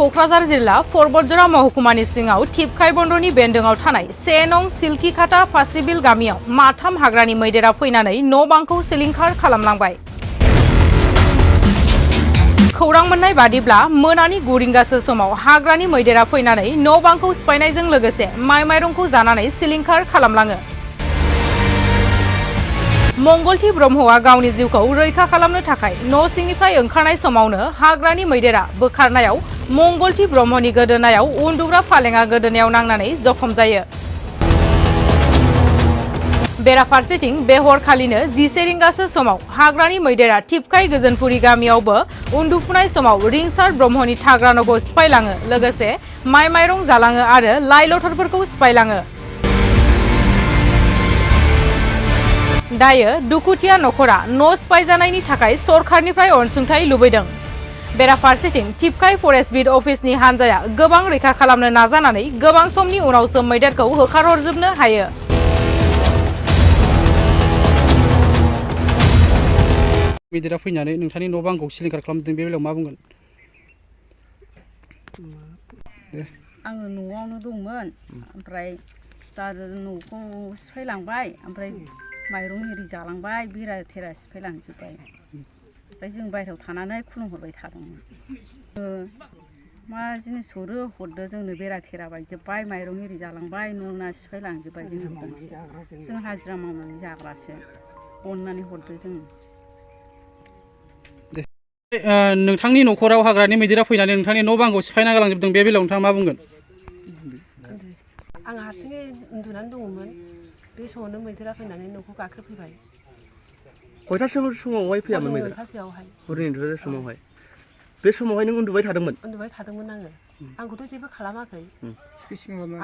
क'क्राझार जिल्ला बतझर महकुमानि सिङाव टिपकाय बन्दरनि बेन्दोङाव थानाय 1 नं सिलकिखाता फासिबिल गामियाव माथाम हाग्रानि मैदेरा फैनानै न' बांखौ सिलिंखार खालामलांबाय। खौरां मोननाय बादिब्ला मोनानि 9 रिंगासो समाव हाग्रानि मैदेरा फैनानै न' बांखौ सिफायनायजों लोगोसे माइ माइरंखौ जानानै सिलिंखार खालामलाङो। मंगलती ब्रह्मआ गावनि जिउखौ रैखा खालामनो थाखाय न' सिंनिफ्राय ओंखारनाय समावनो हाग्रानि मैदेरा बोखारनायाव मंगलती ब्रह्मनि गोदोनायाव उन्दुग्रा फालेंआ गोदोनायाव नांनानै जखम जायो। बेराफारसेथिं बे हरखालिनो 11 रिंगासो समाव हाग्रानि मैदेरा टिपकाय गोजोनपुरी गामियावबो उन्दुफुनाय समाव रिंसार ब्रह्मनि थाग्रा न'खौ सिफायलाङो, लोगोसे माइ माइरं जालाङो आरो लाइ लथरफोरखौ सिफायलाङो। दायो दुखुथिया नखरा न' सिफायजानायनि थाखाय सरकारनिफ्राय अनसुंथाइ लुबैदों। बेराफारसेथिं टिपकाय फरेस्ट बिट अफिसनि हानजाया गोबां रैखा खालामनो नाजानानै गोबां समनि उनावसो मैदेरखौ होखारहरजोबनो हायो। मैदेरा फैनानै नोंथांनि न' बांखौ सिलिंखार खालामदों, बे बेलायाव मा बुंगोन? आङो न'आवनो दंमोन, ओमफ्राय दा न'खौ सिफायलांबाय, ओमफ्राय माइरं एरि जालांबाय, बेरा थेरा सिफायलांजोब्बाय। ओमफ्राय जों बायहेरायाव थानानै खुलुमहरबाय थादोंमोन। मा जिनिस हरदो जोंनो, बेरा थेरा बायजोब्बाय, माइरं एरि जालांबाय, न' सिफायलांजोब्बाय। जों हाजिरा मावनानै जाग्रासो, अननानै हरदो जोंनो। नोंथांनि न'खराव हाग्रानि मैदेरा फैनानै नोंथांनि न' बांखौ सिफायना गालांजोबदों, बे बेलायाव नोंथाङा मा बुंगोन? आं हारसिङै उन्दुनानै दङमोन, बे समावनो मैदेरा फैनानै न'खौ गाख्रेबफैबाय। खयथासो समावहाय फैयामोन मैदेरा? हरनि 9:00 समावहाय। बे समावहाय नों उन्दुबाय थादोंमोन? उन्दुबाय थादोंमोन आङो। आंखौथ' जेबो खालामाखै।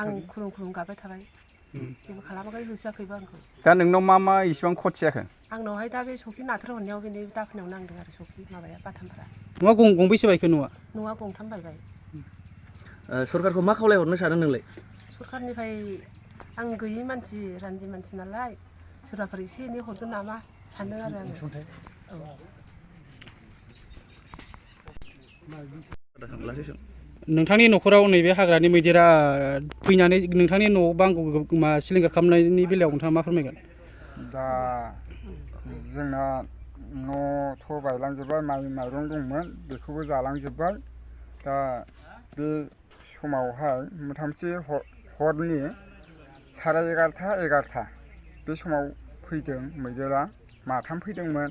आं खुलुम खुलुम गाबबाय थाबाय, जेबो खालामाखै, होसोआखैबो आंखौ। दा नोंनाव मा इसिबां खथि जाखो? आंनावहाय दा बे सखि नाथुर हरनायाव बेनि दाफोनाव नांदों आरो, सखि माबाया बाथामफ्रा। न'आ गंबैसे बायखो न'आ? न'आ गंथाम बायबाय। सरकारखौ मा खावलायहरनो सानो नोंलाय? सरकारनिफ्राय आं गैयै मानसि, रानजि मानसि नालाय, सोरबाफोर एसे एनै हरगोन नामा सानदों आरो आङो। नोंथांनि न'खराव नैबे हाग्रानि मैदेरा फैनानै नोंथांनि न' बांखौ सिलिंखार खालामनायनि बेलायाव नोंथाङा मा फोरमायगोन? दा जोंना न'थ' बायलांजोब्बाय, माइरं दंमोन बेखौबो जालांजोब्बाय। दा बे समावहाय मथा मथि हरनि 11:30 बे समाव फैदों मैदेरा। माथाम फैदोंमोन,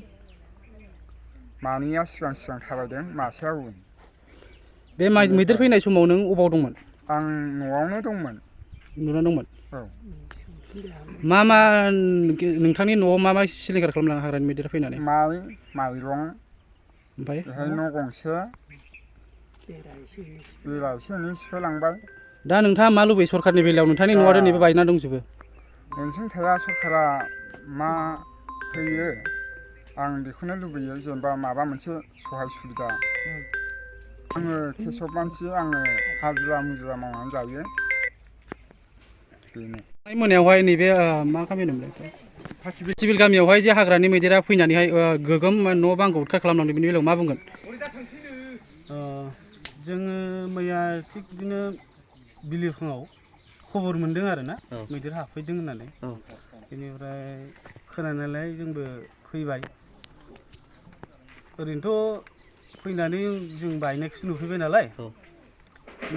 मानैया सिगां थाबायदों, मासेया उन। बे मैदेर फैनाय समाव नों अबाव दंमोन? आं न'आवनो दंमोन। न'आवनो दंमोन? औ। मा नोंथांनि न'आव मा सिलिंखार खालामलाङो हाग्रानि मैदेरा फैनानै? माइरं, ओमफ्राय न' गंसे, बेरा एसे एनै सिफायलांबाय। दा नोंथाङा मा लुबैयो सरकारनि बेलायाव? नोंथांनि न'आ दिनैबो बायना दंजोबो। अनसुंथाया सरकारा मा होयो आं बेखौनो लुबैयो, जेनेबा माबा मोनसे सहाय सुबिदा। आङो कृषक मानसि, आङो हाजिरा मुजिरा मावनानै जायो, बेनो। मोनायावहाय नैबे मा गामि होनोमोनलाय, फासिबिल गामियावहाय जे हाग्रानि मैदेरा फैनानैहाय गोगोम न' बांखौ उदखार खालामलांदों, बेनि बेलायाव मा बुंगोन? जोङो मैया थिग बिदिनो बिलिफाङाव खबर मोन्दों आरो ना, मैदेर हाबफैदों होननानै। बेनिफ्राय खोनानायलाय जोंबो फैबाय। ओरैनोथ' फैनानै जों बायनायखौसो नुफैबाय नालाय,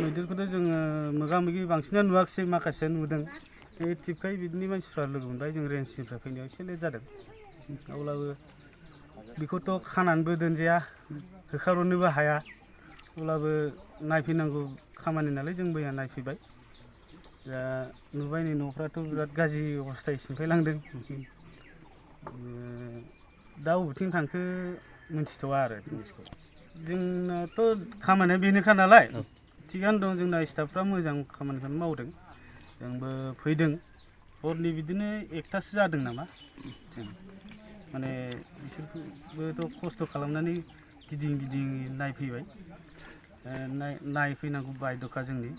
मैदेरखौथ' जोङो मोगा मोगि बांसिनानो नुवाखिसै, माखासेया नुदों। बे टिपकाय बिदिनि मानसिफ्रा लोगो मोनबाय, जों रेन्जनिफ्राय फैनायाव एसे लेट जादों। अब्लाबो बेखौथ' खानानैबो दोनजाया, होखारहरनोबो हाया। अब्लाबो नायफैनांगौ खामानि नालाय जों मैया नायफैबाय। दा नुबाय नै न'फ्राथ' बिराद गाज्रि अबस्थायै सिमफायलांदों। दा बबेथिं थांखो मिन्थिथ'वा आरो जिनिसखौ। जोंनाथ' खामानिया बेनोखा नालाय, थिगानो दं, जोंना स्टाफफ्रा मोजां खामानिखौनो मावदों। जोंबो फैदों, हरनि बिदिनो 1टासो जादों नामा। माने बिसोरबोथ' खस्थ' खालामनानै गिदिं नायफैबाय, नायफैनांगौ बायद'खा जोंनि।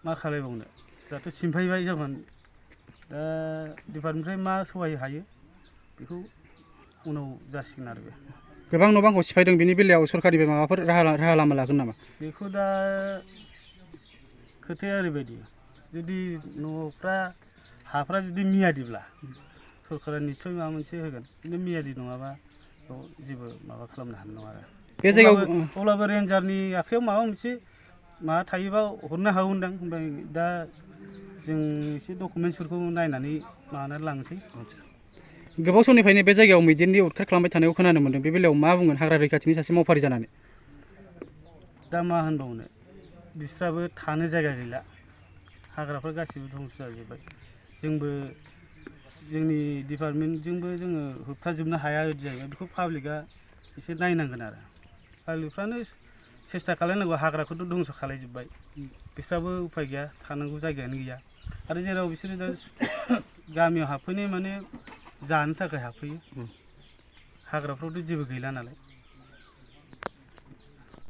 मा खालायबावनो, दाथ' सिमफायबाय जागोन। दा डिपार्टमेन्टनिफ्राय मा सहाय हायो बेखौ उनाव जासिगोन आरो बे। गोबां न' बांखौ सिफायदों बिनि बेलायाव सरखारनिफ्राय माबाफोर राहा लामा लागोन नामा? बेखौ दा खोथाया ओरैबायदि जुदि न'फ्रा हाफ्रा जुदि मियादिब्ला सरकारा निस्सय माबा मोनसे होगोन खिन्थु मियादि नङाबा जेबो माबा खालामनो हानाय नङा आरो बे जायगायाव अब्लाबो रेन्जारनि आखायाव माबा मोनसे माबा थायोबा हरनो हागौदां ओमफ्राय दा जों एसे डकुमेन्टसफोरखौ नायनानै माबानानै लांसै। गोबाव समनिफ्रायनो बे जायगायाव मैदेरनि उदखार खालामबाय थानायखौ खोनानो मोन्दों बे बेलायाव मा बुंगोन हाग्रा रैखाथिनि सासे मावफारि जानानै? दा मा होनबावनो बिस्राबो थानो जायगा गैला हाग्राफ्रा गासिबो धंस जाजोब्बाय जोंबो जोंनि डिपार्टमेन्टजोंबो जोङो होबथाजोबनो हाया जाहैबाय बेखौ पाब्लिकआ एसे नायनांगोन आरो पाब्लिकफ्रानो सेस्था खालामनांगौ हाग्राखौथ' धंस खालायजोब्बाय बिस्राबो उफाय गैया थानांगौ जायगायानो गैया आरो जेराव बिसोरो दा गामियाव हाबफैनाय माने जानो थाखाय हाबफैयो हाग्राफ्रावथ' जेबो गैला नालाय